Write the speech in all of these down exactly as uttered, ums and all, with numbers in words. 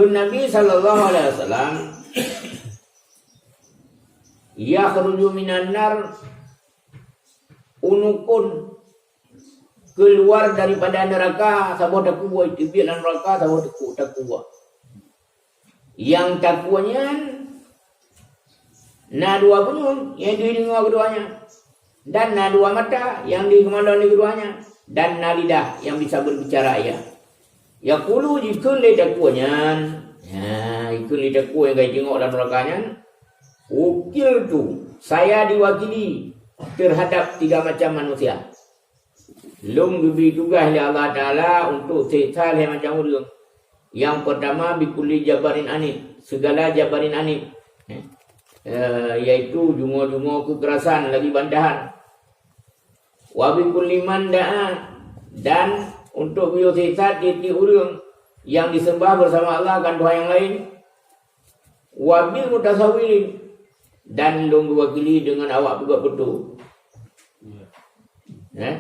Nabi sallallahu alaihi wasallam, "Yakhruju minan nar unukun," keluar daripada neraka saboh takue, teubiet lam neraka saboh takue, takue. Nyang takue nyan na dua bunyueng nyang dideungoe keudua nyan, dan na dua mata nyang dikeumalon lé keudua nyan, dan na lidah nyang bisa berbicara ia. Yaqulu, jikheun lé takue nyan, ha, jikheun lé takue nyang ka jiteungoe lam neuraka nyan, "Wukiltu, saya diwakili terhadap tiga macam manusia." Lôn geubri tugaih lé Allah Taala untuk siksa lhée macam ureuëng. Nyang peurtama, bikulli jabarin anid, segala jabarin anid, eh, yaitu jungoe-jungoe keukerasan lagi bandahan. Wa bikulli man da'a, dan untuk geuyue siksa tieb-tieb ureuëng nyang disembah beusama Allah kan tuhan nyang laén. Wa bil mutasawwirin, dan lôn geuwakili deungon awak peugöt peutu. Eh?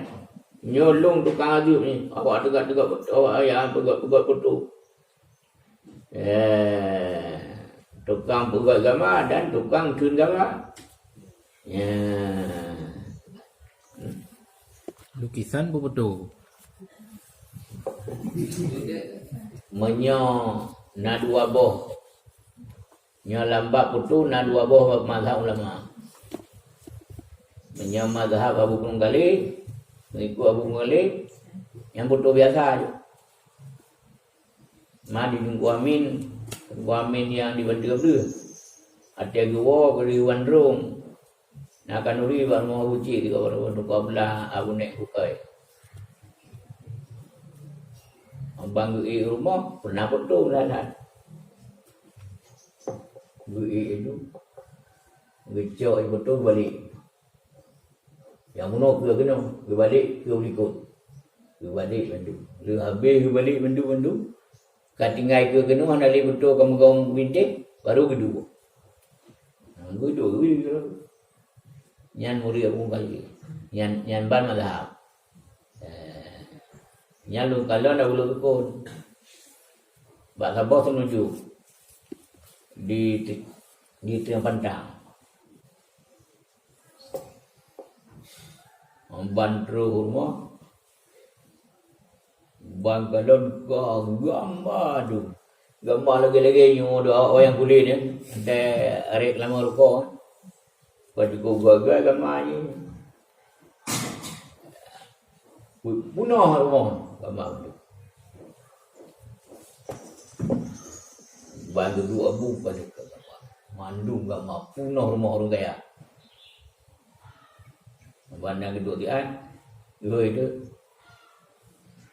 Nyoe lôn tukang azeub ni, awak teuga-teuga peutu, awak nyang peugöt-peugöt peutu. Eh, tukang peugöt gama dan tukang theun gama. Ya. Lukisan peue peutu? Meunyoe na dua boh, nyoe lam bab peutu na dua boh mazhab ulama. Meunyoe mazhab Abu Gunung Galeh, mengikut Abu Gunung Galeh, nyang peutu biasa je. Ma di Teungku Amin, Teungku Amin nyang di Banteue Bleue. Até geuwoe keu di Wan Rong. Na khanuri bak rumoh Abu Cik, di bak rumoh Teungku Abdullah, Abu Nek Bukai. Abang geuék rumoh, pernah peutu lalat. Geuék itu, geucok itu peutu balik. Nyang bunoe keu keunoe, geubalek keu likot. Geubalek bandum. Lheueh habéh geubalek bandum-bandum, ka tinggai keu keunoe hana lé beutôi ka meugawong binteh, baru geuduek. Nah, geuduek, geuduek. Nyan murit Abu Mukayyim. Nyan, nyan ban mazhab. Eh, nyan lôn kalon dah ulôn rukon. Bak saboh seunuju di, di Teungoh Pantang. Ban troh rumoh, ban kalon ka gamba tu. Gamba lagèe-lagèe nyoe dua awak wayang kulét nyan. Watèe arek lam rukoh. Ka jikuk gagah gamba nyan. Pu-, punoh rumoh gamba tu. Ban duek abu pada gamba. Mandum gamba punoh rumoh ureueng kaya. Ban na geuduek siat, geuhôi teuk.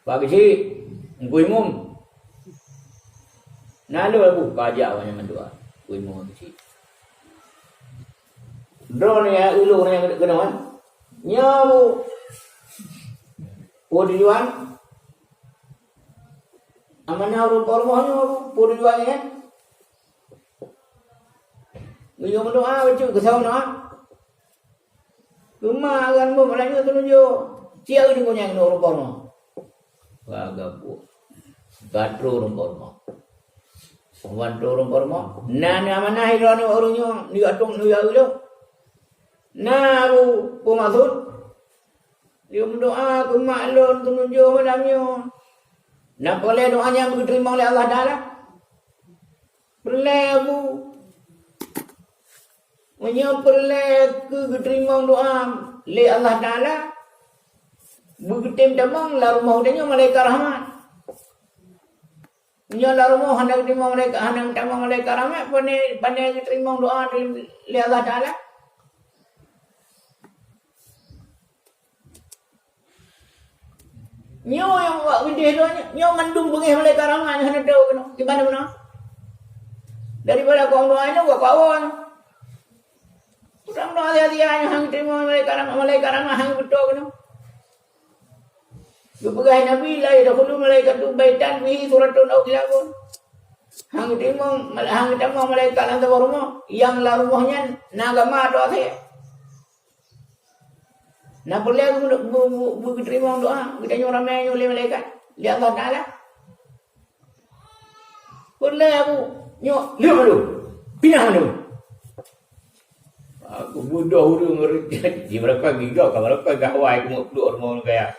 Pak Geuchik, Teungku Imum. Na lôn abu ka jak awaknyan mandua. Teungku Imum Pak Geuchik. Droeneuh ya, ulôn nyang keunoe, eh. Nyoe, Bu. Peue tujuan? Amanah ureueng po rumoh nyoe, Bu. Peue tujuan nyan? Geuyue meudoa bacut keu saboh na. Teuma ureueng muphom nyoe teununjuk. Siat ureueng nyan nyoe ureueng po rumoh. Wah, gabuek. Ka troh ureueng po rumoh. Wan troh ureueng po rumoh. Na, na amanah droeneuh ureueng nyoe, nyoe atong nyoe ya ulôn. Na, Bu, peue maksud? Lôn meudoa keu mak lôn teununjuk malam nyoe. Na peureulèe doa nyan geuteurimong lé Allah Taala? Peureulèe, Bu. Meunyoe peureulèe keu geuteurimong doa lé Allah Taala, beugeutém tamong lam rumoh geutanyoe malaikat rahmat. Meunyoe lam rumoh hana geuteurimong malaikat, hana geutamong malaikat rahmat, pane, pane geuteurimong doa lé Allah Taala? Nyoe nyang bak binteh droe nyoe, nyoe mandum beungéh malaikat rahmat nyoe hana teuh keunoe. Di mana meunoe? Daripada kong doa nyoe bak kawan. Ureueng doa sia-sia nyoe hana teurimong malaikat rahmat, malaikat rahmat hana beutôi keunoe. Geupeugah Nabi, "La yadkhulu malaikatun baitan fihi suratun aw kilabun." Hana teurimong, hana teurimong malaikat lam saboh rumoh, nyang lam rumoh nyan na gamba atau asèe. Na peureulèe beu-, beu-, beu-, beugeuteurimong doa geutanyoe ramè nyoe lé malaikat, lé Allah Taala. Pernah aku nyok, leuh mandum. Pinah mandum. Aku budoh ureueng ngeureuja. Di berapa giga, ka berapa gawai aku meupluk rumoh ureueng kaya.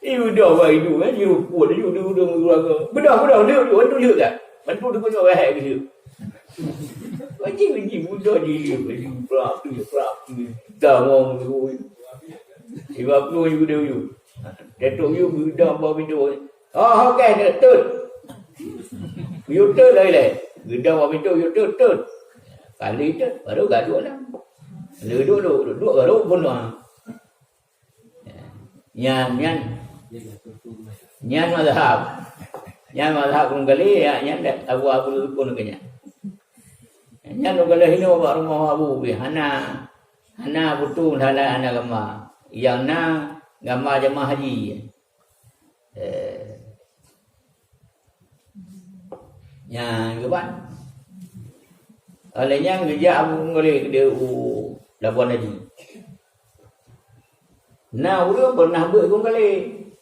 Ih, budoh bah idu, kan, jipeubuet laju ureueng-ureueng ureueng. Budoh, budoh, leuh, leuh, bantu leuh dah. Bantu teupeunyoe wahai leuh. Wajib, wajib, budoh jileuh, laju prap tu, prap tu. Dah mau leuh. Lima puluh ribu dia uyu. Datuk uyu, budoh bawah pintu. Oh, okey, tut, tut. Yue tut lagi lé. Geudong bak pintu, yue tut, tut. Kali tut, baru gaduh lah. Duduk, duduk, duduk, baru bunuh. Nyan, nyan. Nyan mazhab. Nyan mazhab ureueng Galeh, ya, nyan dak abu-abu pun ke nyan. Nyan ureueng Galeh inoe bak rumoh abu, hana, hana putong, hana, hana gama. Nyang na gama jamaah haji. Eh. Nyan geuban. Óh lheueh nyan geujak Abu Galeh keudeh u Labuan Haji. Na ureueng pernah beuet Abu Galeh,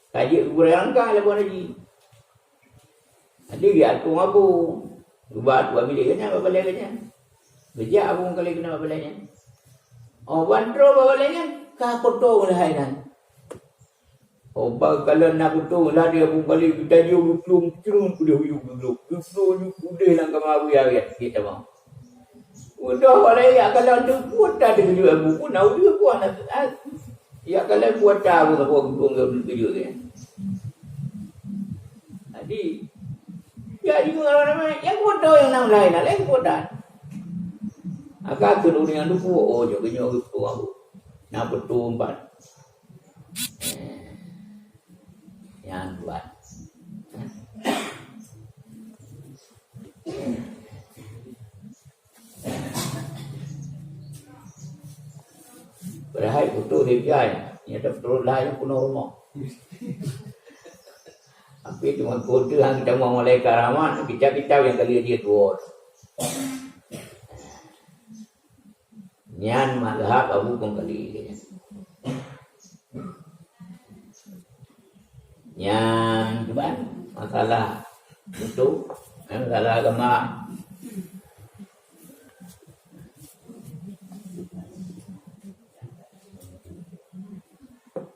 ka jeuet keu gurée rangka Labuan Haji. Jadi geujak keu Abu, geuba dua bilék geuh nyan, dua balée geuh nyan. Geujak Abu Galeh keunoe dua balée nyan. Oh, ban trok dua balée nyan, ka poto meuhai nan. Oh, bah kalon na putong, lari Abu Galeh geutanyoe geuplueng, ceureung udeh uyueng geuglob. Geuplueng uyueng udeh lam kama Abu Yahya, cit tamong. Udah walai yak kalon tu, pun dah teukeujot Abu pun, na udeh pun na teuat. Yak kalon pun dah Abu, Abu geuplueng geukejut dia. Jadi, jadi ngon ramai, yang bodoh yang nam lain, lain bodoh. Agak tu dunia tu pun, oh, jok kenyok geuplueng Abu. Na putong ban. Nyan buat. Padahai putôh lé jai, nyang teupeuteulat laén peunoh rumoh. Tapi teuma kuteuh han geutamong malaikat rahmat, kitab-kitab nyang ka lheueh jeuet tuwoe. Nyan mazhab Abu Kongkali. Nyan kiban masalah itu, eh, masalah agama.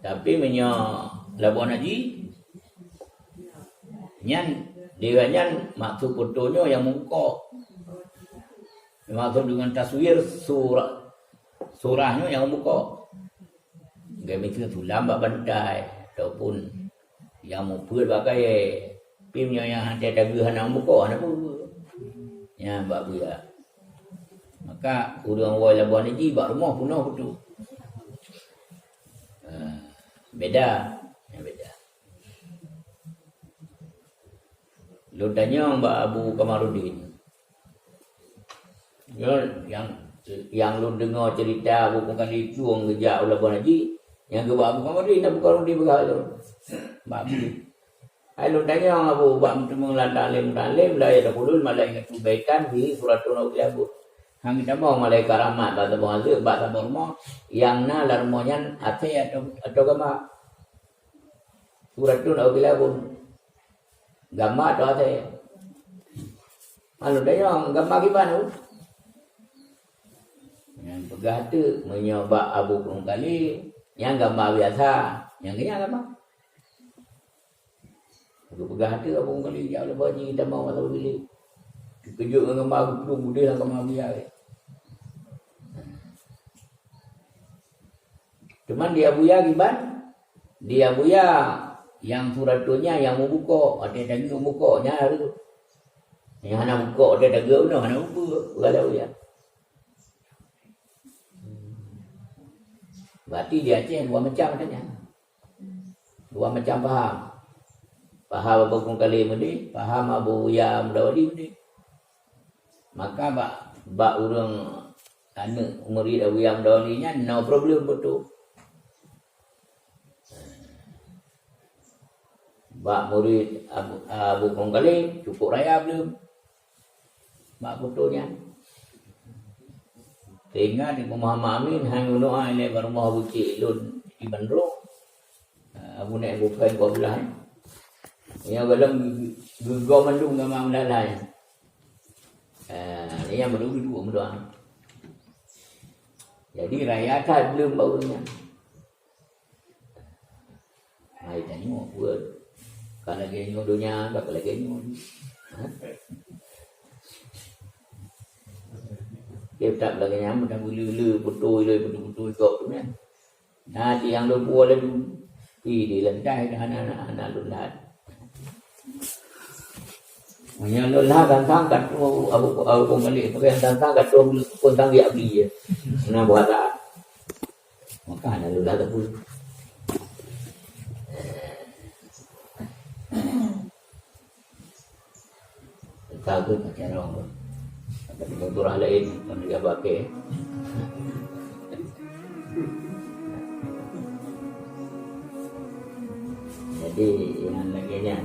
Tapi meunyoe Labuan Haji, nyan, di nyan maksud putôh nyoe nyang mubukok. Maksud deungon taswir surah, surah nyoe nyang mubukok. Geumiseue sulam bak bantai, ataupun nyang mupeuet bak kayèe. Pih meunyoe nyang hana tageuh hana mubukok, hana peue-peue. Nyan bak buya. Maka ureueng woe Labuan Haji bak rumoh peunoh putôh. Ha, beda. Nyan beda. Lôn tanyong bak Abu Kamarudin. Nyoe nyang, nyang lôn deungoe cerita Abu Kongkali tueng geujak u Labuan Haji, nyang geuba Abu Kamarudin, Abu Kamarudin peugah lôn. Bak Abu. Hai lôn tanyong Abu, bak meuteumé lam taklim-taklim, la yadkhulul malaikatu baitan fihi suratun aw kilabun. Han geutamong malaikat rahmat bak saboh azeuk, bak saboh rumoh, nyang na lam rumoh nyan asèe atau, atau gamba. Suratun aw kilabun. Gamba atau asèe. Malu dayong gamba kiban tu. Nyang peugah teuk meunyoe bak Abu Kongkali, nyang gamba biasa, nyang keunyan gamba. Geupeugah teuk Abu Kongkali jak lé bak jih tamong atau bilék. Teukeujot ngon gamba geupeudong udeh lam kama Abuya. Teuma di Abuya kiban, di Abuya nyang surat donya nyang mubukok, watèe tageuh mubukok, nyan hareuem. Nyang hana bukok, watèe tageuh bunoe hana mupeue, peugah lé Abuya. Berarti di Aceh dua macam katanya. Dua macam paham. Paham Abu Kongkali meudeh, paham Abuya Mudawali meudeh. Maka bak, bak ureueng aneuk murit Abuya Mudawali nyan no problem beutôi. Bak murit Abu, Abu Kongkali cukup raya belum. Bak putôh nyan. Teuingat di Muhammad Amin, hai ngon doa ilèe bak rumoh Abu Cik lôn di Bandung. Ah, Abu Nek Bukai dua belas, eh. Nyang golom geugoe mandum gama meudalai. Ah, nyang meunurot dua meudoa. Jadi raya that belum baru nyan. Hai tanyoe buat. Ka lagèe nyoe donya, ka lagèe nyoe. Ha? Dia tak lagèe nyan, macam bulu-bulu, beutôi, beutôi, beutôi, kok tu kan. Nah, tiang lôn buah laju. Ih, di lendai dah anak-anak, anak lôn lahat. Meunyoe lôn lahat tantang ka tu, abu, abu pun balik, tapi yang tantang ka tu, pun tang biak beli je. Nah, buat tak. Maka anak lôn lahat tu pun. Ka kheueh pakai rong. Tapi kebetulan lain, kan dia pakai. Jadi, yang lagi nyan.